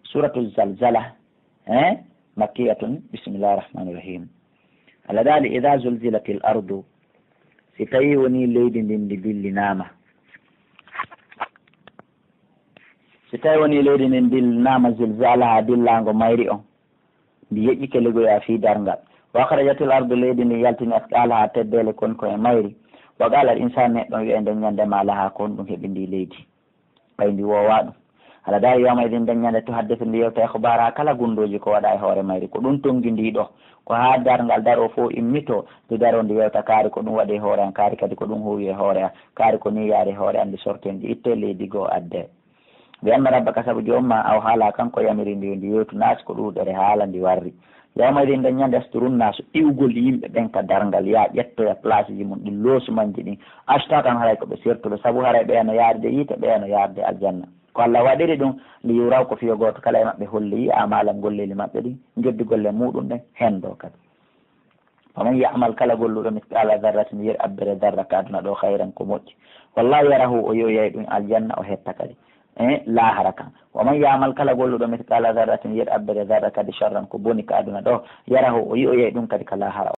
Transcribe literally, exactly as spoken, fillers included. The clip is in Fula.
Suratu Zalzala, eh, makkiyatun, bismillahi rahmani rahim. Allah daali, "Idha zulzilatil ardu," si tawi woni leydi ndin ndi billinaama. Si tawi woni leydi ndin billinaama, zilzalaha, dillango mayri on, ndi yeƴƴike ligoya fii darngal. "Wa akhrajatil ardu," leydi ndin yaltini, "asqalaha," teddeele kon ko e mayri. "Wa qala al insanu," neɗɗo on wi'a e nden ñande, "Ma laha," ko honɗum heɓi ndi leydi? Ɓay ndi woowa ɗum. Allah daali, "Yawma idin," nden ñande, "tuhaddithu," ndi yewta, "ikhbaraha," kala gundooji ko waɗa e hoore mayri. Ko ɗum tongi ndi ɗo. Ko haa darngal daroo fow immito, ndi daroo ndi yewta, kaari ko ɗum waɗi e hoore an, kaari kadi ko ɗum huuwi e hoore an, kaari ko nii yaari e hoore an, ndi sortee, ndi ittee leydi goo addee. "Bi anna rabbaka," sabu joom maa, "aw haala," kanko yamiri ndi, ndi yewtu, "naasi," ko ɗuuɗere haala ndi warri. "Yawma idin," nden ñande, "yasdurun naasu," iwgol yimɓe ɓen ka darngal, yaa ƴettoya placeji mun ɗin, loosumanji ɗin, "ashtatan," haray ko ɓe sertuɓe, sabu haray ɓeya no yaarde yiite, ɓeya no yaarde aljanna. Ko Allah waɗiri ɗum, "li yuraw," ko fiyo gooto kala e maɓɓe holli, yi'a amaalan, golleeli maɓɓe ɗin, joddi golle muuɗum ɗen, hendoo kadi. "Faman ya'mal," kala golluɗo, "mithqala dharratin," yer abbere zarra ka aduna ɗo, "khayran," ko moƴƴi. "Wallahu yarahu," o yi'oyay ɗum aljanna, o hetta kadi e laahara kan. "Waman ya'mal," kala golluɗo, "mithqala dharratin," yer abbere zarra kadi, "sharran," ko boni ka aduna ɗo, "yarahu," o yi'oyay ɗum kadi ka laahara.